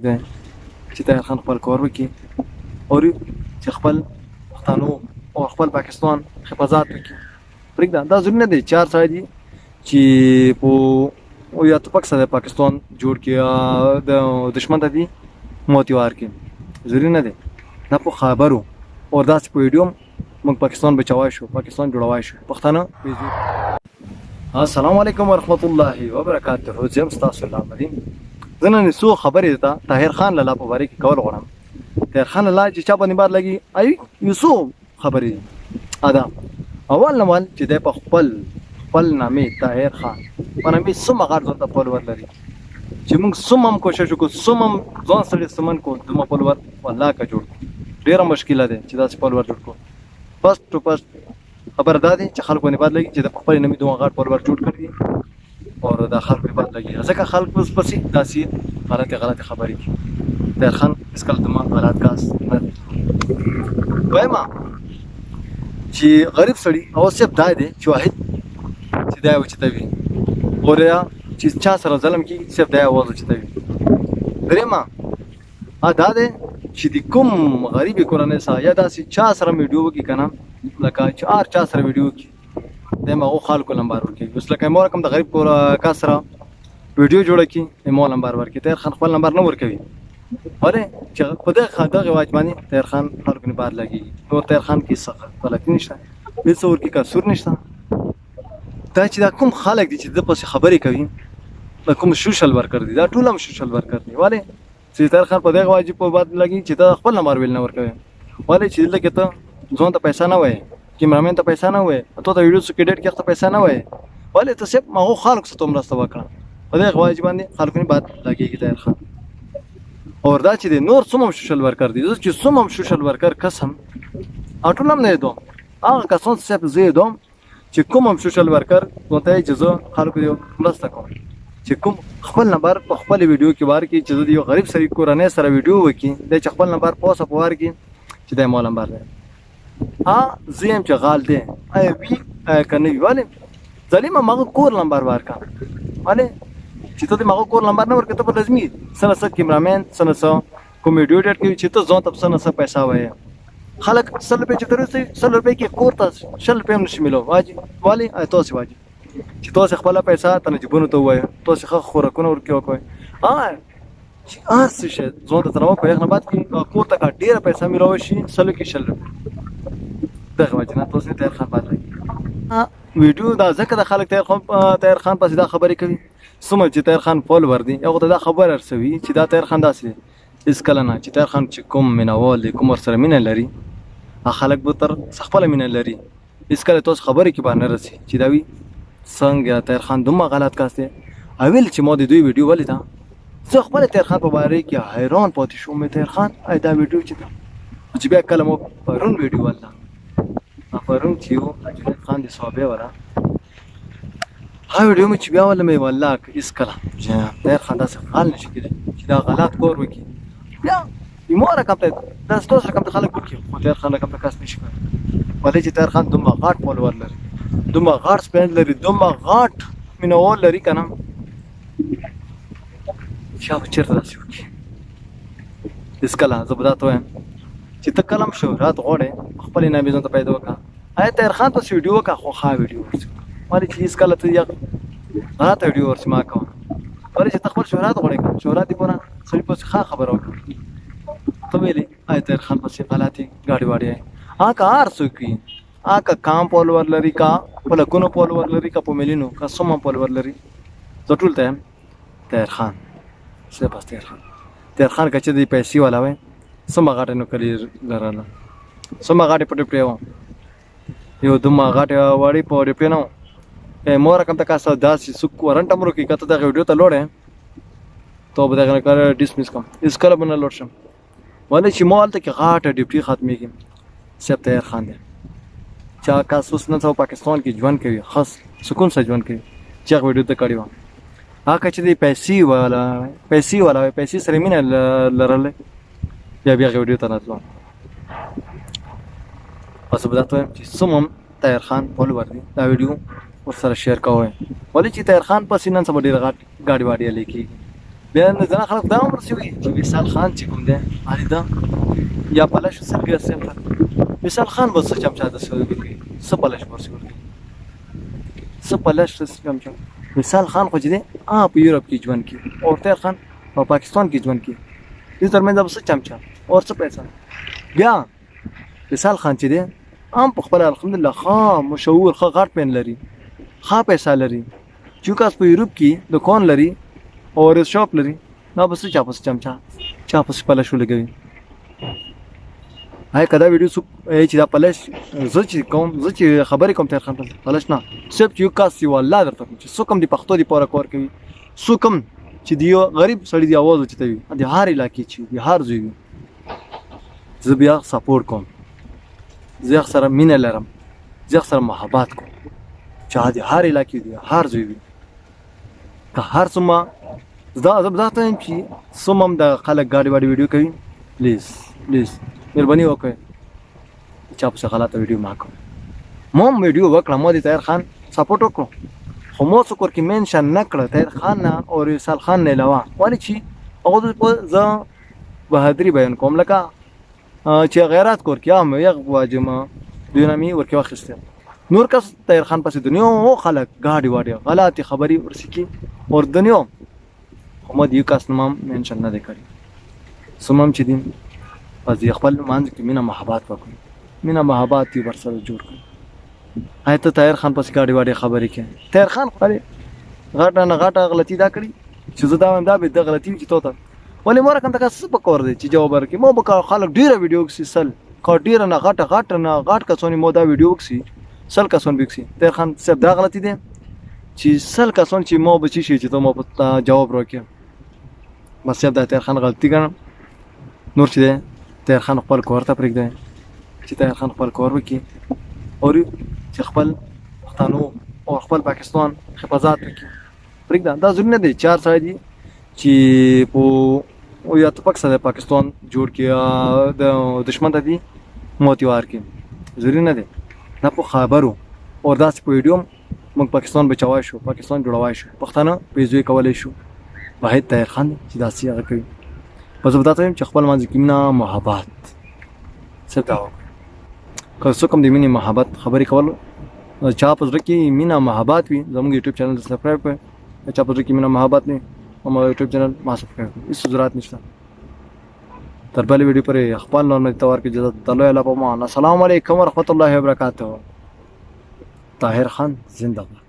دی چې طاهر خان خپل کار وکړي او چې خپل پښتنو او خپل پاکستان حفاظت وکړي. پرېږده، دا ضروري نه دی چې هر سړی دي چې په او یا ټوپک سره پاکستان جوړ کړي، د دشمن ته دي ماتې ورکړي، ضروري نه دی. دا په خبرو او داسې په ویډیو موږ پاکستان بچوای شو، پاکستان جوړوای شو پښتانه. السلام علیکم ورحمت الله وبرکاته. زه یم ستاسو لامدین. زه نن څو خبرې ته طاهر خان لالا په باره کې کول غواړم. طاهر خان لالا چې چا باندې بار لګي، ای یو څو خبرې دي. ادا اول نوال چې دی په خپل خپل نامې طاهر خان په نامې څومره غټ ځان ته فالوور لري چې موږ څومره هم کوشش وکړو، څومره هم ځان سړي ستمن کړو، دومره فالوور والله که جوړ کړو ډېره مشکله دی چې داسې فالوور جوړ کړو. فرست ټو فرست خبره دا دی چې خلکو باندې بد لګي چې د خپل نومې دومره غټ فالوور جوړ کړي دي او دا خلکو بد لګي، ځکه خلک اوس پسې داسې غلطې غلطې خبرې کوي. طاهر خان هېڅکله دومره غلط کس نه دی. دویمه چې غریب سړي او صرف دا دی چې واحد چې دا اوچتوي او یا چې چا سره ظلم کیږي، صرف دا اواز اوچتوي. درېیمه دا دی چې د کوم غریبې کورنۍ سره یا داسې چا سره ویډیو وکړي که نه، لکه چې هر چا سره ویډیو وکړي، دی هغو خلکو لمبر ورکوي. اوس لکه مو رقم د غریب کور کس سره ویډیو جوړه کړي، مو لمبر ورکوي، طاهر خان خپل نمبر نه ورکوي. ولې چې په دغه دغه واج باندې طاهر خان خلکو نه بار لګېږي. نور طاهر خان کې څه غلطي نشته، هېڅ ورکې قصور نشته. دا چې دا کوم خلک دي چې د پسې خبرې کوي، دا کوم سوشل ورکر دي، دا ټول هم سوشل ورکر دي. ولې چې طاهر خان په دغه واجب په باد لګي چې ته خپل نمبر ویل نه ورکوي؟ ولې چې دلته کې ته ځان ته پیسې نه وایې، کیمرامین ته پیسې نه وایې، ته ته ویډیو څوک ایډیټ کې ته پیسې نه وایې، ولې ته صرف هغو خلکو سره مرسته وکړه؟ په دغه واجب باندې خلکو نه باد لګېږي طاهر خان. اور دا چې دی نور څومره سوشل ورکر دي، زه چې څومره سوشل ورکر قسم ټول هم نه دوم، هغه کسان صرف زه دوم چې کوم هم سوشل ورکر ورته چې زه خلکو یو مرسته کوم، چې کوم خپل نمبر په خپل ویډیو کې ورکړي، چې زه د یو غریب سړي کورنۍ سره ویډیو وکړي، دی چې خپل نمبر پوسه په ورکړي چې دی مو نمبر دی، ا زه یم چې غال دی آیا وي آیا که نه وي. ولې ظالمه مغه کور نمبر ورکړه؟ ولې چې ته د مغه کور نمبر نه ورکړې، ته به لازمي څه نه څه کیمرامین، څه نه څه کوم ویډیو ایډیټ کوي چې ته ځان ته څه نه څه پیسه وایې. خلک 100 روپۍ چې ترسي، 100 روپۍ کې کور ته 20 روپۍ هم نشي میلاو. واجب ولې تاسو واجب چې تاسو خپله پیسه تنه جیبونو ته ووایه، تاسو ښه خوراکونه ورکې وکوئ، چې هر څه شی ځان ته تنوع کوي. نه بعد کې کور ته که ډېره پیسه میلاو شي، سلو کې 20 روپۍ دغه وجه نه تاسو طاهر خان بد لګي ویډیو دا، ځکه د خلک طاهر خان پسې دا خبرې کوي. څومره چې طاهر خان فالوور دي، هغو ته دا خبره رسوي چې دا طاهر خان داسې دی. هېڅ کله نه چې طاهر خان چې کوم مینهوال دی، کوم ورسره مینه لري، هغه خلک به تر خپله مینه لري، هېڅ کله تاسو خبرې کې به نه رسي چې دا وي څنګه طاهر خان دومره غلط کس دی. اول چې ما د دوی ویډیو ولیده، زه خپله طاهر خان په باره کې حیران پاتې شوم. طاهر خان ای دا ویډیو چې ده، چې بیا کله مو پرون ویډیو ولیده، پرون چې یو جنید خان د صحابه والا هغه ویډیو مې چې بیا ولمې، والله هېڅ کله طاهر خان داسې حال نشي کېدی چې دا غلط کار وکړي. بیا مو رقم ته دا ستاسو رقم ته خلک وکړي، خو طاهر خان رقم ته کس نشي کولی. ولې چې طاهر خان دومره غټ فالوور لري، دومره غټ سپین لري، دومره غټ مینهوال لري که نه، چې هغه چېرته داسې وکړي؟ هېڅکله. زه به دا ته وایم چې ته کله هم شهرت غواړې، خپلې نامې ځان ته پیدا وکړه. آیا طاهر خان پسې ویډیو وکړه، خو ښه ویډیو ورسې وکړه. ولې چې هېڅکله ته یو غلطه ویډیو ورسې ما کوه. ولې چې ته خپل شهرت غواړې که شهرت دې پوره سړي پسې ښه خبره وکړه. ته ویلې آیا طاهر خان پسې غلطې ګاډي واډي، هغه که هر څوک وي، هغه که کم فالوور لري، که په لکونو فالوور لري، که په میلیونو، که څومره فالوور لري، زه ټول ته یم طاهر خان څه بس طاهر خان. طاهر خان که چې د پیسې والا وای، څومره غټه نوکري لرله، څومره غټې پټې پرې وه، یو دومره غټې وړې په ډېپې نه وه. مو رقم ته کاسه داسې څوک ورنټ هم ورکړي، که ته دغه ویډیو ته لوړې ته به دغه کار ډسمس کړم، هېڅکله به نه لوړ شم. ولې چې مو هلته کې غټه ډیپټي ختمېږي، صاحب طاهر خان دی چې هغه کس اوس نن سبا پاکستان کې ژوند کوي، ښه سکون سره ژوند کوي، چې هغه ویډیو ته کړې وه. هغه که چې دی پیسې والا پیسې سره مینه لرلې، بیا بیا هغه ویډیو ته نه تلو. بس به دا ته وایم چې څومره هم طاهر خان فالوور دي، دا ویډیو ورسره شیر کوئ. ولې چې طاهر خان پسې نن سبا ډېر غټ ګاډي واډي هلې کېږي. بیا نه ځنه خلک دا هم ورسوي چې وصال خان چې کوم دی هغه دا یا پلش سرګي سم وصال خان به څه چمچا د سرګي کوي، څه پلش ورسوي، څه پلش څه چمچا. وصال خان خو چې دی په یورپ کې ژوند کوي او طاهر خان په پاکستان کې ژوند کوي، دې ترمنځ به څه چمچا او څه پیسه. بیا وصال خان چې دی هم په خپله الحمدلله ښه مشهور ښه غټ پین لري، ښه پیسه لري، چې یو کس په یورپ کې دکان لري او شاپ لري، دا به څه چا پسې چمچا چا پسې پلش ولګوي. هاي کدا ویډیو څوک چې دا پلش زه چې کوم، زه چې خبرې کوم طاهر خان پلش نه، صرف چې یو کس یو الله درته کوم چې څوک هم د پښتو دپاره کار کوي، څوک هم چې د یو غریب سړي د اواز اوچتوي، د هر علاقې چې د هر ځای وي، زه بیا سپورټ کوم، زه سره مینه لرم، زه سره محبت کوم چې د هر علاقې د هر ځای وي. که هر څومره دا زه دا ته چې څومره هم د خلک ګاډي واډي ویډیو کوي، پلیز پلیز مهرباني وکړئ چا پسې غلطه ویډیو ما کوم. مو هم ویډیو وکړه، مو د طاهر خان سپورټ وکړو، خو مو څوک ورکې منشن نه کړه طاهر خان نه او وصال خان نه علاوه، ولې چې هغه زه بهادري بیان کوم لکه چې غیرات کور کې هم یغ واجم دوی نه مې ورکې واخیسته. نور کس طاهر خان پسې دنیا خلک ګاډي واډي غلطې خبرې ورسې کی اور دنیا، خو ما د یو کس نوم هم منشن نه دی کړی. څومره هم چې دي بس د خپل منځ کې مینه محبت وکړو، مینه محبت یې ورسره جوړ کړو. آیا ته طاهر خان پسې ګاډي واډي خبرې کوې؟ طاهر خان خو غټه نه غټه غلطي دا کړې چې زه دا وایم دا به د غلطي وي چې تو ته ولې مور کوم ته څه پکور دی چې جواب ورکړي. مو به خلک ډېره ویډیو کسي سل که ډېره نه غټه غټه نه غټ کسان مو دا ویډیو وکسي سل کسان به کسي. طاهر خان صاحب دا غلطي دی چې سل کسان چې مو به شي چې ته مو په جواب راکړې، بس صاحب دا طاهر خان غلطي ګڼم. نور چې دی طاهر خان خپل کور ته پرېږدی چې طاهر خان خپل کور وکړي او چې خپل پښتنو او خپل پاکستان حفاظت وکړي. پرېږده، دا ضروري نه دی چې هر سړی دي چې په او یا ټوپک سره پاکستان جوړ کړي د دښمن ته دي موتي ورکړي، ضروري نه دی. دا په خبرو او داسې په ویډیو موږ پاکستان بچوای شو، پاکستان جوړوای شو، پښتانه پیزوی کولی شو. واحد طاهر خان دی چې داسې هغه کوي. بس زه به دا ته وایم چې خپل منځ کې مینه محبت صرف دا وکړئ. که څوک هم د مینې محبت خبرې کول چا په زړه کې مینه محبت وي، زموږ یوټیوب چینل سبسکرایب کړئ. چا په زړه کې مینه محبت نه وي، هم یوټیوب چینل ما سبسکرایب کړئ، هېڅ ضرورت نشته. تر بلې ویډیو پورې خپل نور ته ورکړئ اجازه. د لوی الله په امان. السلام علیکم ورحمت الله وبرکاته. طاهر خان زنده باد.